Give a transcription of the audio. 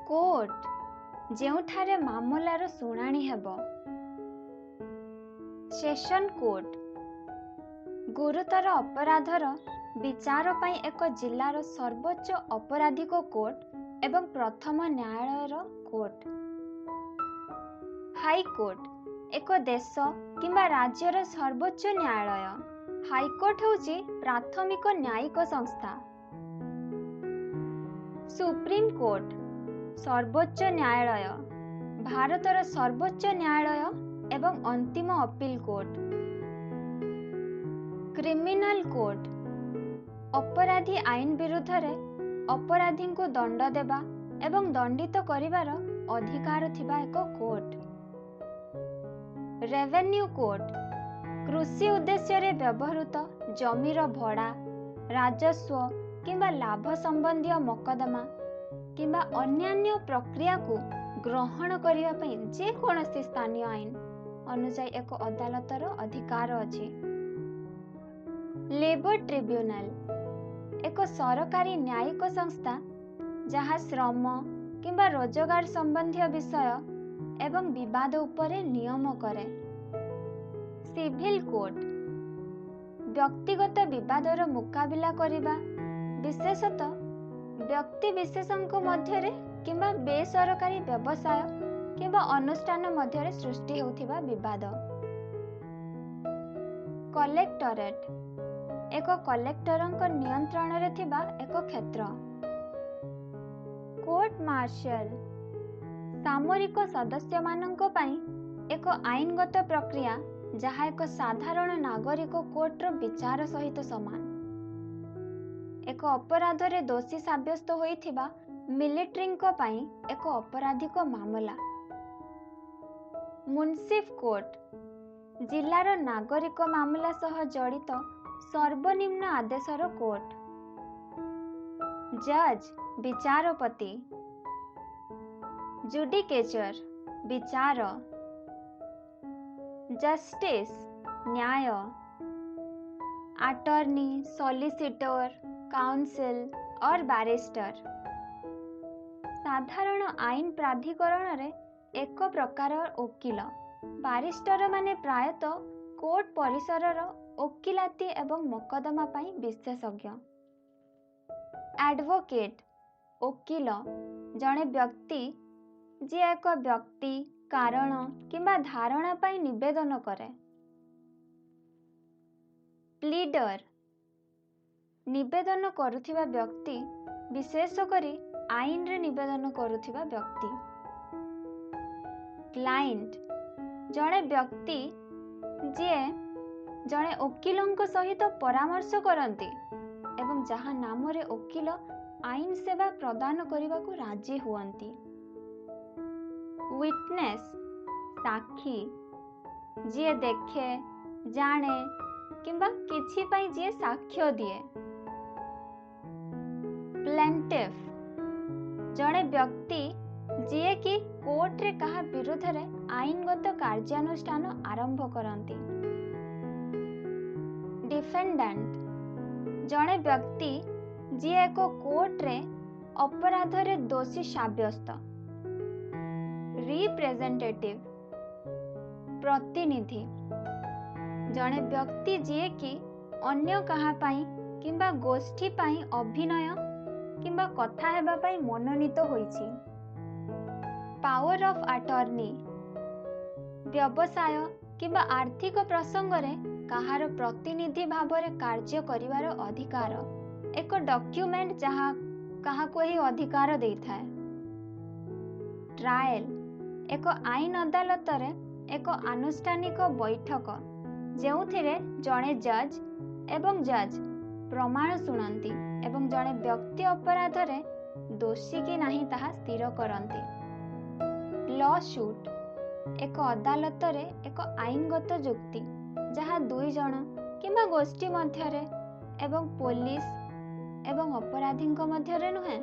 Court, ଯେଉଁଠାରେ ମାମଲାର ଶୁଣାଣି ହେବ। ସେସନ୍ କୋର୍ଟ, ଗୁରୁତର ଅପରାଧର ବିଚାର ପାଇଁ ଏକ ଜିଲ୍ଲାର ସର୍ବୋଚ୍ଚ ଅପରାଧିକ କୋର୍ଟ ଏବଂ ପ୍ରଥମ ନ୍ୟାୟାଳୟର କୋର୍ଟ। ହାଇକୋର୍ଟ, ଏକ ଦେଶ କିମ୍ବା ରାଜ୍ୟର ସର୍ବୋଚ୍ଚ ନ୍ୟାୟାଳୟ। ହାଇକୋର୍ଟ ହେଉଛି ପ୍ରାଥମିକ ନ୍ୟାୟିକ ସଂସ୍ଥା। ସୁପ୍ରିମ କୋର୍ଟ, ସର୍ବୋଚ୍ଚ ନ୍ୟାୟାଳୟ, ଭାରତର ସର୍ବୋଚ୍ଚ ନ୍ୟାୟାଳୟ ଏବଂ ଅନ୍ତିମ ଅପିଲ କୋର୍ଟ। କ୍ରିମିନାଲ କୋର୍ଟ, ଅପରାଧୀ ଆଇନ ବିରୁଦ୍ଧରେ ଅପରାଧୀଙ୍କୁ ଦଣ୍ଡ ଦେବା ଏବଂ ଦଣ୍ଡିତ କରିବାର ଅଧିକାର ଥିବା ଏକ କୋର୍ଟ। ରେଭେନ୍ୟୁ କୋର୍ଟ, କୃଷି ଉଦ୍ଦେଶ୍ୟରେ ବ୍ୟବହୃତ ଜମିର ଭଡ଼ା, ରାଜସ୍ୱ କିମ୍ବା ଲାଭ ସମ୍ବନ୍ଧୀୟ ମକଦ୍ଦମା କିମ୍ବା ଅନ୍ୟାନ୍ୟ ପ୍ରକ୍ରିୟାକୁ ଗ୍ରହଣ କରିବା ପାଇଁ ଯେକୌଣସି ସ୍ଥାନୀୟ ଆଇନ ଅନୁଯାୟୀ ଏକ ଅଦାଲତର ଅଧିକାର ଅଛି। ଲେବର ଟ୍ରିବ୍ୟୁନାଲ, ଏକ ସରକାରୀ ନ୍ୟାୟିକ ସଂସ୍ଥା ଯାହା ଶ୍ରମ କିମ୍ବା ରୋଜଗାର ସମ୍ବନ୍ଧୀୟ ବିଷୟ ଏବଂ ବିବାଦ ଉପରେ ନିୟମ କରେ। ସିଭିଲ କୋର୍ଟ, ବ୍ୟକ୍ତିଗତ ବିବାଦର ମୁକାବିଲା କରିବା, ବିଶେଷତଃ ବ୍ୟକ୍ତିବିଶେଷଙ୍କ ମଧ୍ୟରେ କିମ୍ବା ବେସରକାରୀ ବ୍ୟବସାୟ କିମ୍ବା ଅନୁଷ୍ଠାନ ମଧ୍ୟରେ ସୃଷ୍ଟି ହେଉଥିବା ବିବାଦ। କଲେକ୍ଟରେଟ, ଏକ କଲେକ୍ଟରଙ୍କ ନିୟନ୍ତ୍ରଣରେ ଥିବା ଏକ କ୍ଷେତ୍ର। କୋର୍ଟ ମାର୍ଶାଲ, ସାମରିକ ସଦସ୍ୟମାନଙ୍କ ପାଇଁ ଏକ ଆଇନଗତ ପ୍ରକ୍ରିୟା ଯାହା ଏକ ସାଧାରଣ ନାଗରିକ କୋର୍ଟର ବିଚାର ସହିତ ସମାନ। ଏକ ଅପରାଧରେ ଦୋଷୀ ସାବ୍ୟସ୍ତ ହୋଇଥିବା ମିଲିଟାରୀଙ୍କ ପାଇଁ ଏକ ଅପରାଧିକ ମାମଲା। ମୁନସିଫ କୋର୍ଟ, ଜିଲ୍ଲାର ନାଗରିକ ମାମଲା ସହ ଜଡ଼ିତ ସର୍ବନିମ୍ନ ଆଦେଶର କୋର୍ଟ। ଜଜ୍, ବିଚାରପତି। ଜୁଡିକେଚର, ବିଚାର। ଜଷ୍ଟିସ୍, ନ୍ୟାୟ। Attorney, solicitor, counsel or barrister, ସାଧାରଣ ଆଇନ ପ୍ରାଧିକରଣରେ ଏକ ପ୍ରକାର ଓକିଲ। ବାରିଷ୍ଟରମାନେ ପ୍ରାୟତଃ କୋର୍ଟ ପରିସରର ଓକିଲାତି ଏବଂ ମକଦ୍ଦମା ପାଇଁ ବିଶେଷଜ୍ଞ। ଆଡଭୋକେଟ୍, ଓକିଲ, ଜଣେ ବ୍ୟକ୍ତି ଯିଏ ଏକ ବ୍ୟକ୍ତି, କାରଣ କିମ୍ବା ଧାରଣା ପାଇଁ ନିବେଦନ କରେ। ପ୍ଲିଡର, ନିବେଦନ କରୁଥିବା ବ୍ୟକ୍ତି, ବିଶେଷ କରି ଆଇନରେ ନିବେଦନ କରୁଥିବା ବ୍ୟକ୍ତି। କ୍ଲାଏଣ୍ଟ, ଜଣେ ବ୍ୟକ୍ତି ଯିଏ ଜଣେ ଓକିଲଙ୍କ ସହିତ ପରାମର୍ଶ କରନ୍ତି ଏବଂ ଯାହା ନାମରେ ଓକିଲ ଆଇନ ସେବା ପ୍ରଦାନ କରିବାକୁ ରାଜି ହୁଅନ୍ତି। ୱିଟନେସ୍, ସାକ୍ଷୀ, ଯିଏ ଦେଖେ, ଜାଣେ କିମ୍ବା କିଛି ପାଇଁ ଯିଏ ସାକ୍ଷ୍ୟ ଦିଏ। ପ୍ଲେଣ୍ଟିଫ୍, ଜଣେ ବ୍ୟକ୍ତି ଯିଏକି କୋର୍ଟରେ କାହା ବିରୁଦ୍ଧରେ ଆଇନଗତ କାର୍ଯ୍ୟାନୁଷ୍ଠାନ ଆରମ୍ଭ କରନ୍ତି। ଡିଫେଣ୍ଡାଣ୍ଟ, ଜଣେ ବ୍ୟକ୍ତି ଯିଏ ଏକ କୋର୍ଟରେ ଅପରାଧରେ ଦୋଷୀ ସାବ୍ୟସ୍ତ। ରିପ୍ରେଜେଣ୍ଟେଟିଭ, ପ୍ରତିନିଧି, ଜଣେ ବ୍ୟକ୍ତି ଯିଏକି ଅନ୍ୟ କାହା ପାଇଁ କିମ୍ବା ଗୋଷ୍ଠୀ ପାଇଁ ଅଭିନୟ କିମ୍ବା କଥା ହେବା ପାଇଁ ମନୋନୀତ ହୋଇଛି। ପାୱାର ଅଫ୍ ଆଟର୍ନି, ବ୍ୟବସାୟ କିମ୍ବା ଆର୍ଥିକ ପ୍ରସଙ୍ଗରେ କାହାର ପ୍ରତିନିଧି ଭାବରେ କାର୍ଯ୍ୟ କରିବାର ଅଧିକାର, ଏକ ଡକ୍ୟୁମେଣ୍ଟ ଯାହା କାହାକୁ ଏହି ଅଧିକାର ଦେଇଥାଏ। ଟ୍ରାଏଲ, ଏକ ଆଇନ ଅଦାଲତରେ ଏକ ଆନୁଷ୍ଠାନିକ ବୈଠକ ଯେଉଁଥିରେ ଜଣେ ଜଜ୍ ଏବଂ ଜଜ୍ ପ୍ରମାଣ ଶୁଣନ୍ତି ଏବଂ ଜଣେ ବ୍ୟକ୍ତି ଅପରାଧରେ ଦୋଷୀ କି ନାହିଁ ତାହା ସ୍ଥିର କରନ୍ତି। ଲ ସୁଟ୍, ଏକ ଅଦାଲତରେ ଏକ ଆଇନଗତ ଯୁକ୍ତି ଯାହା ଦୁଇ ଜଣ କିମ୍ବା ଗୋଷ୍ଠୀ ମଧ୍ୟରେ ଏବଂ ପୋଲିସ ଏବଂ ଅପରାଧୀଙ୍କ ମଧ୍ୟରେ ନୁହେଁ।